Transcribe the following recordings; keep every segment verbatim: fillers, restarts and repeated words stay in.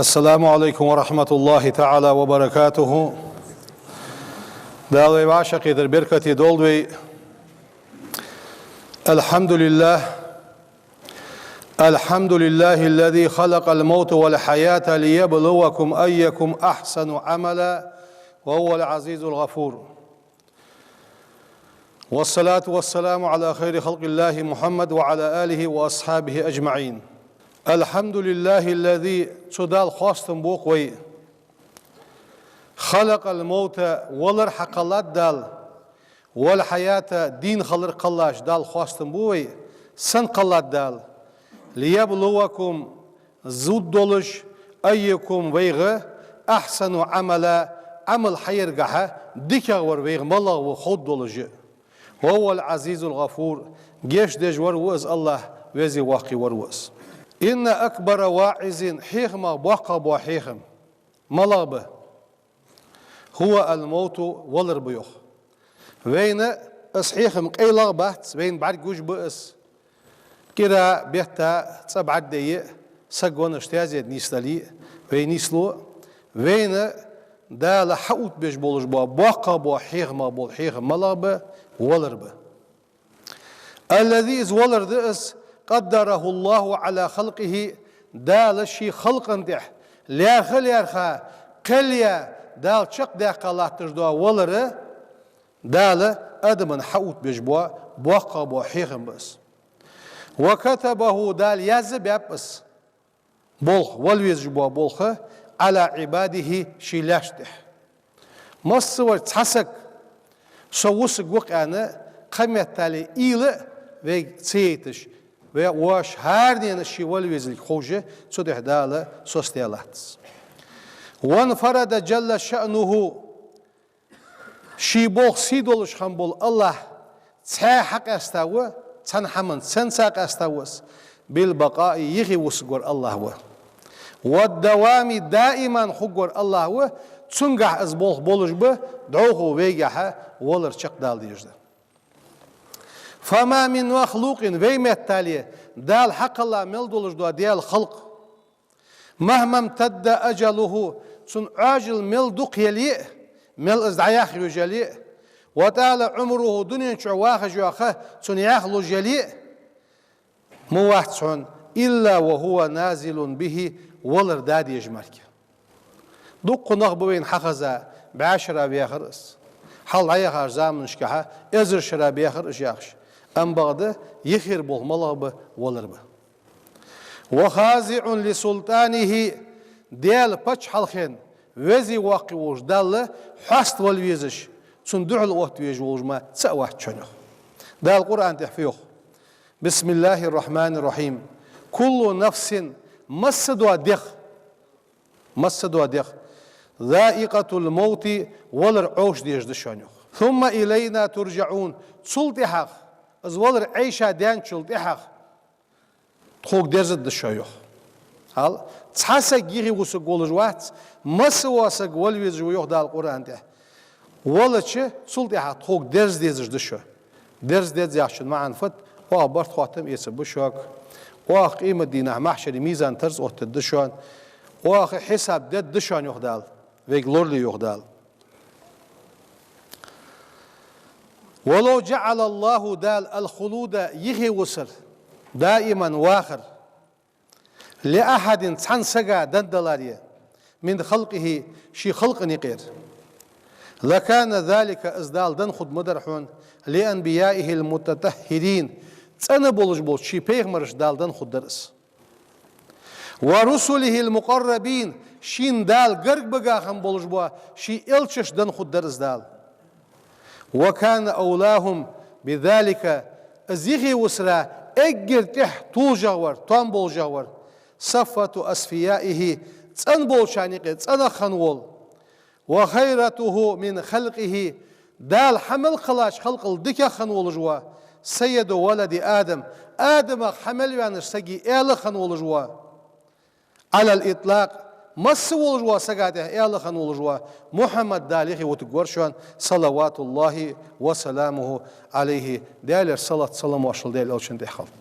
السلام عليكم ورحمة الله تعالى وبركاته. Дала вай вӀашагӀкхетар беркате долда вай. الحمد لله. الحمد لله الذي خلق الموت والحياة ليبلوكم أيكم أحسن عملا وهو العزيز الغفور. والصلاة والسلام على خير خلق الله محمد وعلى آله وأصحابه أجمعين. الحمد لله الذي, цу Дала хоастам бу-кх вай, خلق الموت, валар хьакхеллад Дала, والحياة, дийна хилар кхеллача Дала хоастам бу вай, сенна кхеллад Дала, ليبلوكم, зуд долаш, أيكم, вайх, أحسن عملا, Ӏамал хьаяргахьа дикагӀвар вайх малагӀа ва ховргдолаш. وهو العزيز الغفور, гешт деш вар ва из АллахӀ, веза-воккха вар ва из. إن أكبر واعظ, хьехамах боккхагӀа бола хьехам малагӀа ба? هو الموت, валар ба, йоах. Вайна из хьехам къайлагӀа бац, вайна бӀаргагуш ба из. КӀира, бетта цӀа бӀаргадайя, саг веннача таьзета нийсдале, вай нийслу, вайна Дала хьаоттабеш болаш бола, боккхагӀа бола хьехамах бола хьехам малагӀа ба? Валар ба. الذي, из валар да из, قدره الله على خلقه, Дала ший халкъа тӀа лаьрхӀа-лаьрхӀа кхел яь, Дала чакхдаьккха латташ дола валар, Дала адамашта хьаоттабеш бола, боккхагӀа бола хьехам ба из. وكتبه, Дала язъя баьб из, болх, вала везаш бола болх, على عباده, ший лаьшта тӀа. Массавар цхьа саг, со вусаргва-кх аьнна, кхы меттел уйла а вайга ца яйташ, вай воаш хӀаранена ший вала везалга ховш, цу тӀа Дала соцадаь латт из. وانفرد جل شأنه, ший болх сий долаш хинна бола АллахӀ цхьаь хьакъаьста ва, цхьан хӀаман санна ца къаьста ва из, بالبقاء, юхе вусаргвар АллахӀ ва. والدوام, даиман хургвар АллахӀ ва, цунгахьа из болх болаш ба, дӀахо вайгахьа валар чакхдала дезаш да. فما من مخلوق, вай меттел Дала хьакхелла мел долаш дола Даьла халкъ, مهما امتد أجله, цун Ӏоажал мел дукха яле а, мел из дӀаяхьа везале а, وطال عمره, дунен чу вахаш йола ха цун яхлуш яле а, ма вац хьона, إلا وهو نازل به, валар да дезаш мара. Дуккха нах ба вайна хьахеза, бӀаь шера ваьхар из. Хьалха дӀаяхача заманашкахьа эзар шера баьхар уж яхаш. Амма бакъда, юхера болх малагӀа ба? Валар ба. وخاضع لسلطانه, Даьла паччахьалкхен веза-воккха волаш, Далла хьаста вала везаш, цунна духьал отта везаш волаш мара ца а вац хьона, йоах. Дала Къуръан тӀа фу йоах? بسم الله الرحمن الرحيم. كل نفس, массадола дегӀ, массадола дегӀ, ذائقة الموت, валар Ӏовша дезаш да шоана, йоах. ثم إلينا ترجعون. Цул тӀехьагӀа, из валар Ӏайша даьнначул тӀехьагӀа, тхога дерзаргда шо, йоах. Хьал, цхьа саг юхе вусаргволаш вац, массавола саг вала везаш ва, йоах Дала Къуръан тӀа. Валача, цул тӀехьагӀа тхога дерза дезаш да шо. Дерза деза яхачун маӀан фуд? Оаха барт хоттам эцаргба шуга. Оаха къематдийнахьа махьшаре мизан-тарз оттаргда шоана. Оаха хьисап дергда шоана, йоах Дала. Вайга лорале, йоах Дала. ولو جعل الله, Дала, الخلود, юхе вусар, даиман вахар, لأحد, цхьан сага денна даларе, من خلقه, ший халкъа юкъера, لكان ذلك, из Дала денна хургда ма дар хьона, لأنبيائه المطهرين, цӀена болаш болча ший пайхамарашта Дала денна хургдар из. ورسله المقربين, шийна Дала гарга багахам болаш бола ший элчашта денна хургдар из Дала. وكان أولاهم بذلك, из юхе вусара эггара тӀех толашагӀвар, тоам болашагӀвар, صفوة أصفيائه, цӀена болчарна юкъе цӀенах хинна вола, وخيرته من خلقه, Дала хьа мел кхеллача халкъал дикагӀа хинна волаш вола, سيد ولد آدم, Адамах хьа мел ваьннача сага аьла хинна волаш вола, على الإطلاق, масса волаш вола сага тӀа аьла хинна волаш вола Мухьаммад Дала юхе вутаргвар шоана, صلوات الله وسلامه عليه, Даьлера салот-салам-моаршал Даьла элчан тӀа хилда.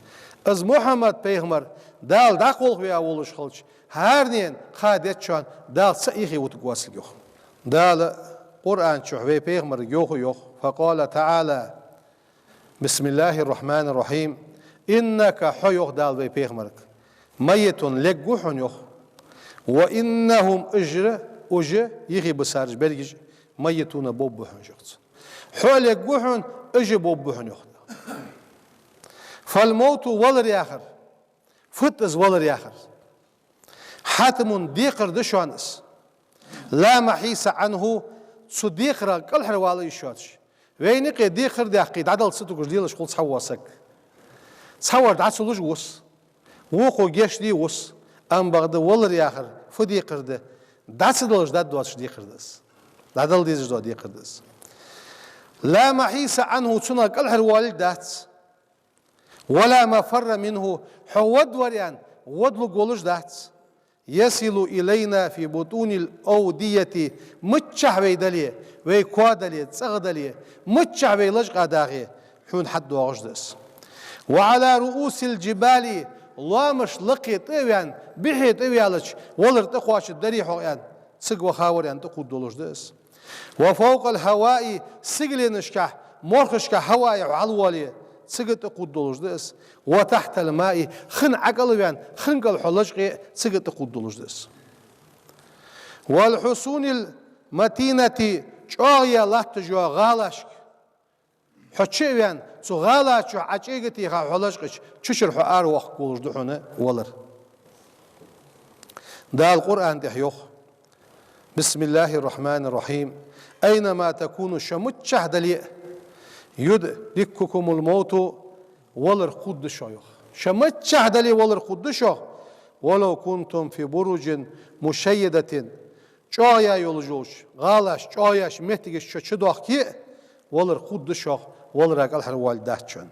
Из Мухьаммад пайхамар Дала дӀакхалхаваь волаш хилча, ХӀаранена кхаь дезачоа Дала цаӀ юхе вутаргвоацалга йоах. Дала Къуръан чу вай пайхамарга йоах, йоах: فقال تعالى: بسم الله الرحمن الرحيم. إنك — хьо, йоах Дала вай пайхамарга, ميت — лергва хьона, йоах. وإنهم — уж, уж юхебисараш берригаш — ميتون — бовргба хьона, йоах цо. Хьо лергва хьона, уж бовргба хьона, йоах. فالموت — валар яхар. Фуд из валар яхар? حتم — декхар да шоана из. لا محيص عنه — цу декхарах кӀалхарвала йиш йоацаш. Вайна юкъе декхар даьккхе, дӀадала ца тугаш лелаш хул цхьавола саг. Цхьавар дӀа ца луш вус, вокхо гешт де вус, амма бакъда валар яхар фу декхар да? ДӀа ца далаш даргдоацаш декхар да из. ДӀадала дезаш дола декхар да из. لا محيص عنه — цунах кӀалхарвалалург дац. ولا مفر منه — хьо вад вар аьнна, вадлургволаш дац. يصل إلينا في بطون الأودية — миччахьа вай дале, вай коа дале, цӀагӀа дале, миччахьа вай лачкъа дагӀе, хьона хьатӀадоагӀаш да из. وعلى رؤوس الجبال — лоамашта лакхе тӀа а ваьнна, бӀухе тӀа а ваьлча, валар тӀакхоачаргдарий хьогӀ аьнна, цига ваха вар аьнна тӀакхувргдолаш да из. وفوق الهواء — сигаленашка, морхашка, хьаваи хьо хьалвоале, цига тӀакхувргдолаш да из. وتحت الماء — хин ӀокӀал а ваьнна, хин кӀал хьо лачкъе, цига тӀакхувргдолаш да из. والحصون المتينة — чӀоагӀа латташ йола гӀалашка хьо чу а ваьнна, цу гӀала чу Ӏочугатеха хьо лачкъача, чу чура хьо аравоаккхаргволаш да хьона валар. Дала Къуръан тӀа йоах: بسم الله الرحمن الرحيم. أينما تكونوا — шо миччахьа дале а, يدرككم الموت — валар кхувргда шоана, йоах. Шо миччахьа дале а, валар кхувргда шоана. ولو كنتم في بروج مشيدة — чӀоагӀа йолаш йолча гӀалашка, чӀоагӀа йолча моттигашка шо чудоахке а, валар кхувргда шоана, валарах кӀалхарвалалург дац шоана.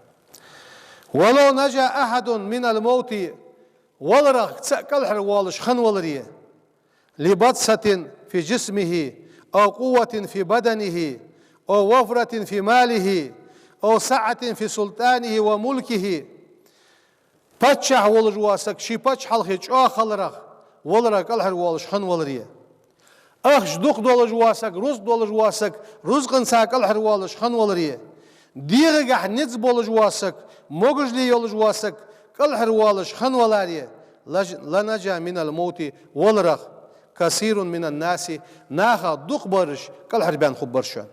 ولو نجا أحد من الموت — валарах цаӀ кӀалхарвоалаш хиннаваларе, لبطشة في جسمه، أو قوة في بدنه، أو وفرة في ماله، أو سعة في سلطانه وملكه. Паччахь волаш вола саг ший паччахьалкхе чӀоагӀа хиларах, валарах кӀалхарвоалаш хиннаваларе. Ахча дукха долаш вола саг, рузкъа долаш вола саг, рузкъанца кӀалхарвоалаш хиннаваларе. ДегӀагахьа низ болаш вола саг, могашал йолаш вола саг кӀалхарвоалаш хиннаваларе, لج-، لنجا من الموت — валарах, كثير من الناس — нахах дукхагӀбараш кӀалхарбаьнна хургбар шоана.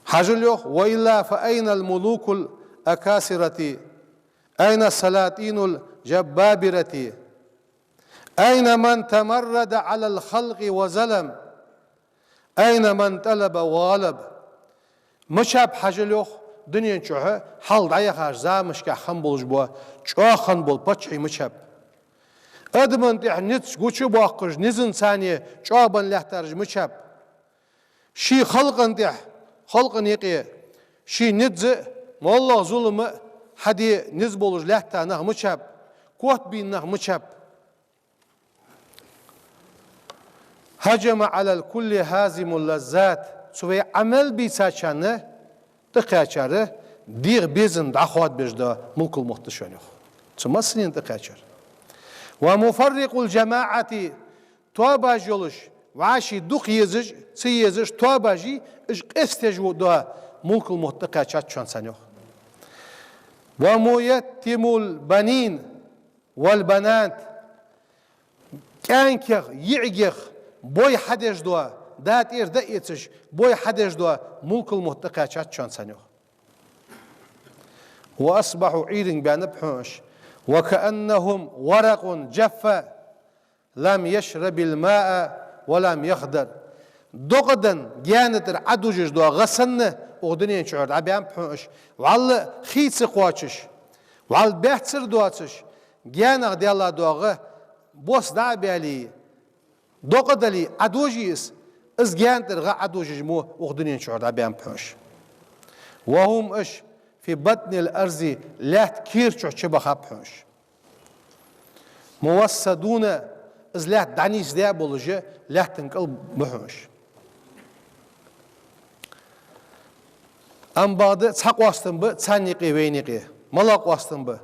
Хьажал, йоах: وإلا فأين الملوك الأكاسرة؟ أين السلاطين الجبابرة؟ أين من تمرد على الخلق وظلم؟ أين من طلب وغلب؟ Мичаб, хьажал, йоах, дунен чухь хьалха дӀаяхача замашкахь хинна болаш бола, чӀоагӀа хинна бола паччахьий мичаб? Адамашта тӀа низ гучабоаккхаш, низанца чӀоагӀа бенна лаьттараш мичаб? Ший халкъа тӀа, халкъа юкъе ший низ а, моллагӀа зулам а хьаде низ болаш лаьтта нах мичаб, котбаьнна нах мичаб? هجم على الكل هازم اللذات. Цу вай Ӏамал бийцачарна тӀакхаьчар дегӀа безам дӀахоадабеш дола мулкал мовт да шоана, йоах. Цу массанена тӀакхаьчар. ومفرق الجماعة. Тоабаш йолаш, вӀаший дукха езаш, ца езаш, тоабаш йий, уж къестаеш дола мулкал мовт тӀакхаьчад шоана царна, йоах. وميتم البنين والبنات. КӀаьнкех, йиӀигех бой хьадеш дола, да тӀера дӀаэцаш, бой хьадеш дола мулкал мовт тӀакхаьчад шоана царна, йоах. وأصبحوا — Ӏуйранга баьннаб хьона уж. وكأنهم ورق جف لم يشرب الماء ولم يخضر. Докъадан гаьна тӀара Ӏодужаш дола гӀа санна укх дунен чура дӀабаьннаб хьона уж. ВӀалла хий ца кхоачаш, вӀалла баьццара доацаш, гаьнах даьлла дола гӀа бос дӀа а баьле, докъа дале, Ӏодужий из, из гаьна тӀара гӀа Ӏодужаш мо укх дунен чура дӀабаьннаб хьона уж. وهم — уж — في بطن الأرض — лаьтта кера чу чубахаб хьона уж. موسدون — из лаьтта дӀанийсдаь болаш, лаьттан кӀал ба хьона уж. Амма бакъда цхьа къоастам ба царна юкъе, вайна юкъе. МалагӀа къоастам ба?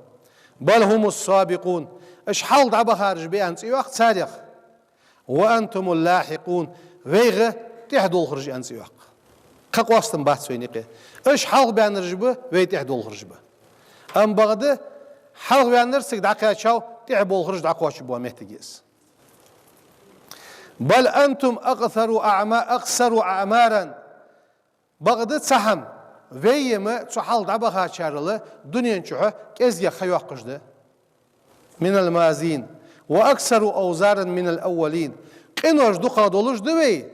بل هم السابقون. Уж хьалха дӀабахараш ба аьнна цӀи йоаккх царех. «وأنتم اللاحقون», вайга тӀехьа долхараш аьнна цӀи йоаккх. Кхы къоастам бац вайна юкъе. Уж хьалха баьннараш ба, вай тӀехьа долхараш ба. Амма бакъда, хьалха ваьннар цига дӀакхаьчав, тӀехьа болхараш дӀакхоачаргбола моттиг я из. «بل أنتم أكثر أعما-، أقصر أعمارا». Бакъда цхьа хӀама, вай-м цу хьалха дӀабахачарел дунен чухь кӀезигагӀа ха йоаккхаш да. «من الماضين وأكثر أوزارا من الأولين». Къинош дукхагӀа долаш да вай,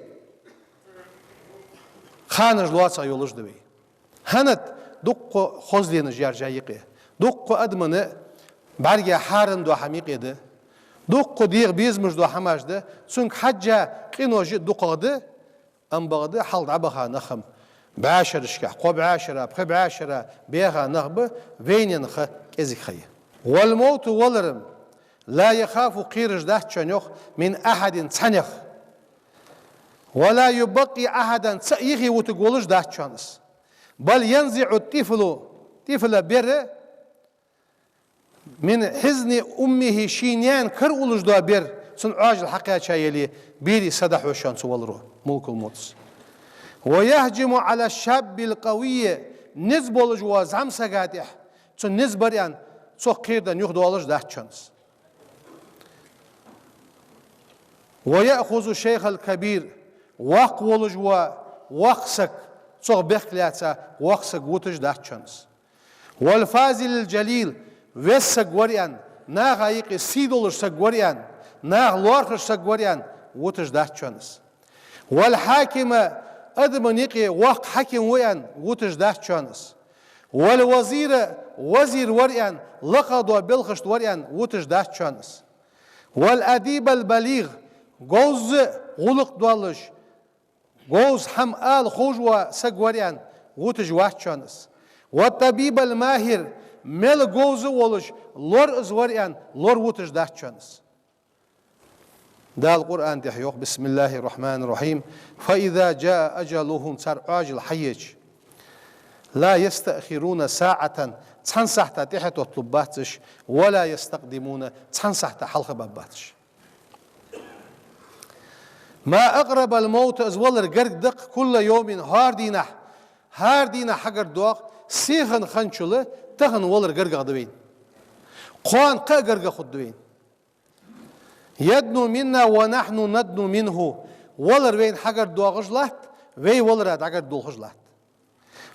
ханаш лоацагӀа йолаш да вай. ХӀана аьлча дуккха хозленаш яр жай юкъе. Дуккха адамашта бӀаргех хьарам дола хӀама юкъе да. Дуккха дегӀа безамаш дола хӀамаш да. Цунга хьежжа къинош а дукхагӀа да. Амма бакъда хьалха дӀабаха нах-м бӀаьшерашкахь, кхо бӀаьшера, пхи бӀаьшера баьха нах ба, вайна ха кӀезига ха я. «والموت», валар-м, «لا يخاف», кхераш дац шоана, йоах, «من أحد», цхьаннех. «ولا يبقي أحدا», цаӀ юхе вутаргволаш дац шоана из. «بل ينزع الطفل», тӀифла бер, «من حضن أمه», ший наьна кара уллаш дола бер, цун Ӏоажал хьакхаьча яле, берий са дӀахьош шоана цу валаро, мулкул-мовт. «ويهجم على الشاب القوي», низ болаш вола зӀамсага тӀехь, цун низ бар аьнна, цох кхераденна юхадоалаш дац шоана из. «ويأخذ الشيخ الكبير», воккха волаш вола воккха саг, цох бехк лаьца воккха саг вуташ дац шоана из. «والفاضل الجليل», веза саг вар аьнна, наха юкъе сий долаш саг вар аьнна, наха лоархӀаш саг вар аьнна, вуташ дац шоана из. «والحاكم», адамашта юкъе воккха хьаким ва аьнна, вуташ дац шоана из. «والوزير», вазир вар аьнна, лакхагӀа дола белхашта вар аьнна, вуташ дац шоана из. «والأديب البليغ», говза гӀулакх долаш, говза хӀама ала ховш вола саг вар аьнна, вуташ вац шоана из. «والطبيب الماهر», мел говза волаш, лор из вар аьнна, лор вуташ дац шоана из. Дала Къуръан тӀа йоах: «بسم الله الرحمن الرحيم. فإذا جاء أجلهم», цар Ӏоажал хьаеча, «لا يستأخرون ساعة», цхьан сахьта тӀехьатотталургбац уж, «ولا يستقدمون», цхьан сахьта хьалха а баргбац уж. «ما أقرب الموت», из валар гарга да-кх, «كل يوم», хӀара дийнахьа, хӀара дийнахьа хьагарга доагӀа, сихана хинначул тахан валар гаргагӀа да вайна. Кхоана кхы а гаргагӀа хургда вайна. «يدنو منا ونحن ندنو منه», валар вайна хьагарга доагӀаш латт, вай валара дӀагарга долхаш латт.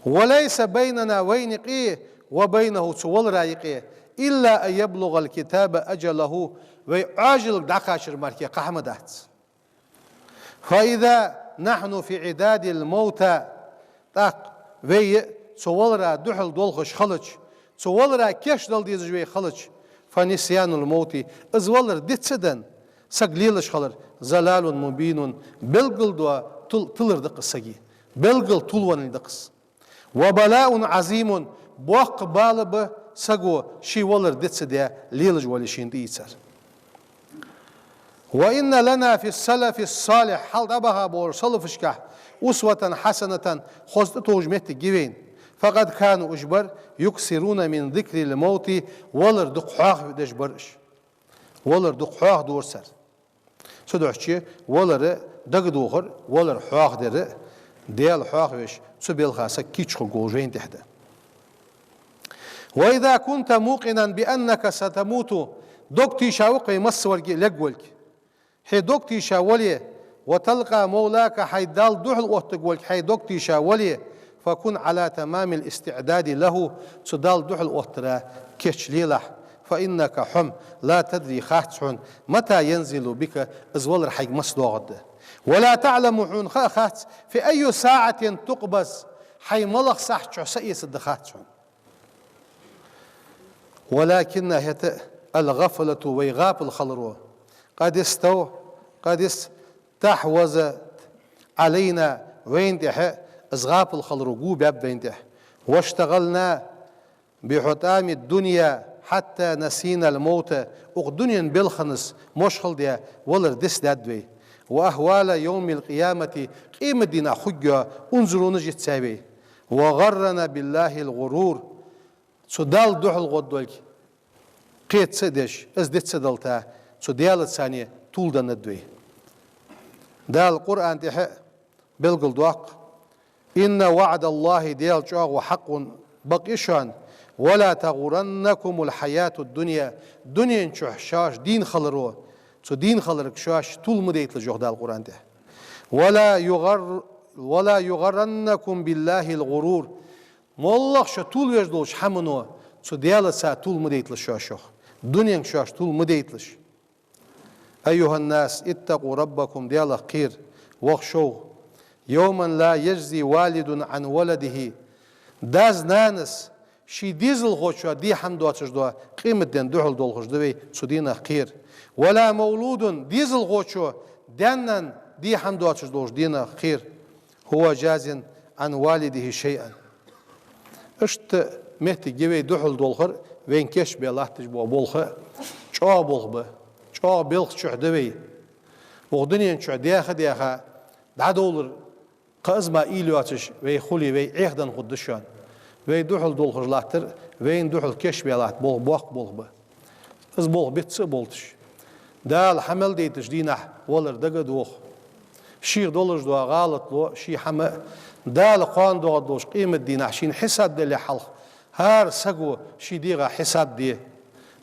«وليس بيننا», вайна юкъе, «وبينه», цу валара юкъе, «إلا أن يبلغ الكتاب أجله», вай Ӏоажалга дӀакхачар мара кхы хӀама дац. «فإذا نحن في عداد الموتى», тӀаккха вай цу валара духьал долхаш хилча, цу валара кийчдала дезаш вай хилча, «فنسيان الموت», из валар диц а даь, саг лелаш хилар, «ضلال مبين», белггала дола тил-, тилар да-кх из сага, белггала тилвеннар да-кх из. «وبلاء عظيم», боккха бала ба саго ший валар диц а даь лелаш вале шийна тӀаийцар. «وإن لنا في السلف الصالح», хьалха дӀабаха болча салафашкахь, «أسوة حسنة», хоза тӀатовжа моттиг я вайна. «فقد كانوا», уж бар, «يكثرون من ذكر الموت», валар дукха хьоахавеш бар уж. Валар дукха хьоахадора цар. Цудухьа валар дагадохар, валар хьоахадер, Даьла хьоахавеш, цу балха саг кийча хургволаш вайна тӀехь да. «وإذا كنت موقنا بأنك ستموت», дог тийша ва-кх вай массаварга а лергволга. Хье дог тийша вале, «وتلقى مولاك», хьай Далла духьал оттаргволга хье дог тийша вале, «فكن على تمام الاستعداد له», цу Далла духьал оттара кийча лелахь, «فإنك», хьо-м, «لا تدري», хац хьона, «متى ينزل بك», из валар хьайга маца доагӀаргда. «ولا تعلم», хьона ха а хац, «في أي ساعة تقبض», хьай малагӀча сахьта чухь са эцаргда хац хьона. «ولكن», хӀаьта а, «الغفلة», вай гӀапал хиларо, «قد استو-، قد استحوذت علينا», вайна тӀехь из гӀапал хиларо го баьб вайна тӀехь. «واشتغلنا بحطام الدنيا حتى نسينا الموت», укх дунен балханца мошхал даь, валар диц даьд вай. «وأهوال يوم القيامة», къематдийнахьа хургйола унзараш йицъяьй вай. «وغرنا بالله الغرور», цу Далла духьал гӀоргдолга кхета ца а деш, из диц ца далийта, цу Даьлаца тувладеннад вай. Дала Къуръан тӀа белгалдоаккх: «إن وعد الله, Даьла чӀоагӀо, حق, бакъ я шоана, ولا تغرنكم الحياة الدنيا, дунен чу шоаш дийна хиларо, цу дийна хиларга шоаш тувла ма дайталаш», йоах Дала Къуръан тӀа. «ولا يغر ولا يغرنكم بالله الغرور». МоллагӀа шо тувлавеш долча хӀамано, цу Даьлаца тувла ма дайталаш шоаш, йоах. Дуненга шоаш тувла ма дайталаш. «أيها الناس اتقوا ربكم», Даьлах кхера, воккхача хана. «يوما لا يجزي والد عن ولده». Дас-нанас ший дезалхочоа де хӀама доацаш дола къематден духьал долхаш да вай, цу дийнах кхера. «ولا مولود», дезалхочо даь-наьна де хӀама доацаш долча дийнах кхера. «هو جاز عن والده شيئا». Иштта моттиг я вай духьал долхар, вайна кийчбе латташ бола болх а чӀоагӀа болх ба, чӀоагӀа балха чухь да вай. Укх дунен чу даьха-даьха дӀадовлар, кхы из мара уйла йоацаш вай хуле, вай Ӏехаденна хургда шоана. Вай духьал долхаш латтар, вайна духьал кийчбе латта болх боккха болх ба. Из болх бицца а болташ, Дала хьа мел дайтача дийнахьа валар дага а доха, шийх долаш дола гӀалатло, ший хӀама а, Дала кхоана доагӀаргдолча къематдийнахьа шийна хьисап далале хьалха, хӀара саго ший дегӀа хьисап де,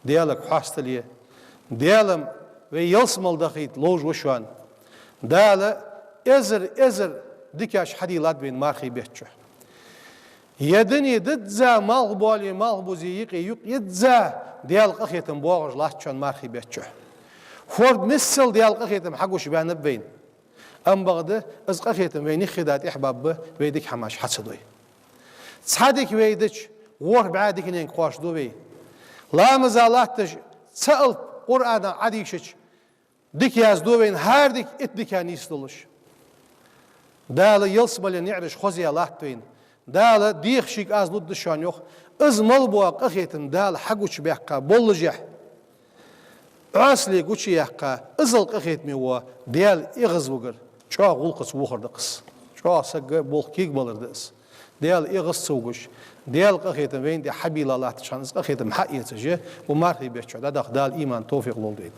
Даьлага хьастале. Даьла-м вай ялсмала дахийта ловш ва шоана. Дала эзар-эзар дикаш хьадийллад вайна мархий бетта чу. Ер дуне дизза, малхбоале, малхбузе, юкъе, юкъ йизза Даьла къахетам боагӀаш латт шоана мархий бетта чу. Форд миссел Даьла къахетам хьагучаваьннаб вайна. Амма бакъда, из къахетам вайна юххе а тӀехьа бабба, вай дика хӀамаш хьа ца дой. Цхьа дика вай дича, ворхӀ бӀаь диканенга кхоачаш да вай. Ламаза латташ цхьа алап Къуръанах Ӏодийшача, дика язду вайна, хӀара дика итт дика нийсдолаш. Дала ялсмален наӀараш хоза латт вайна. Дала дегӀа шийга аз лургда шоана, йоах. Из мел бола къахетам Дала хьагучабаьккха боллашехь, Ӏаьсал гучаяьккха, иззал къахетаме вола Даьла эгӀазвигар чӀоагӀа гӀулакхаца вохар да-кх из. ЧӀоагӀа сага болх кегабалар да из. Даьла эгӀаз ца вугаш, Даьла къахетам вайна тӀа хьабийла латтача хана, из къахетам хьаэцаш, укх мархий бетта чу дӀадаха Дала иман, товфикъ лолда вайна.